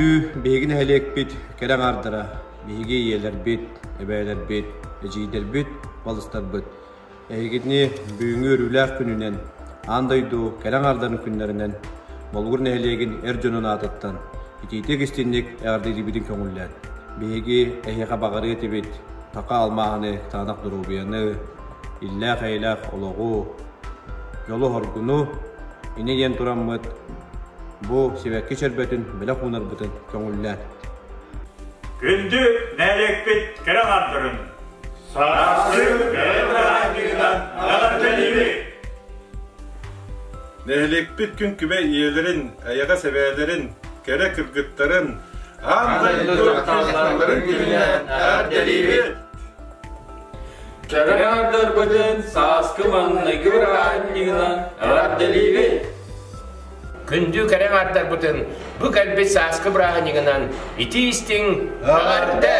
Күндү биһиги нэһилиэкпит кэрэ аҥаардара, биһиги ийэлэрбит, эбээлэрбит, эдьиийдэрбит, балыстарбыт. Эһигини бүгүҥҥү үөрүүлээх күнүнэн, аан дойду кэрэ аҥаардарын күннэринэн Болугур нэһилиэгин эр дьонун аатыттан итиитик-истинник эҕэрдэлиибитин көҥүллээн, биһиги эһиэхэ баҕарыа этибит тақа алмааһыны, таанах доруобуйаны, иллээх-эйэлээх олоҕу, дьолу-соргуну, инньэ диэн тураммыт бу сибэкки чөрбөтүн бэлэх уунарбытын көҥүллээн. Күндү нэһилиэкпит кэрэ аҥаардарын сааскы кэрэ бырааһынньыгынан эҕэрдэлиибит! Нэһилиэкпит күн күбэй ийэлэрин, эйэҕэс эбээлэрин, кэрэ кыргыттарын аан дойду дьахталларын күнүнэн эҕэрдэлиибит! Кэрэ аҥардарбытын сааскы маҥнайгы бырааһынньыгынан эҕэрдэлиибит! Күндү кэрэ аҥардарбытын бу кэлбит сааскы бырааһынньыгынан итии-истиҥ эҕэрдэ!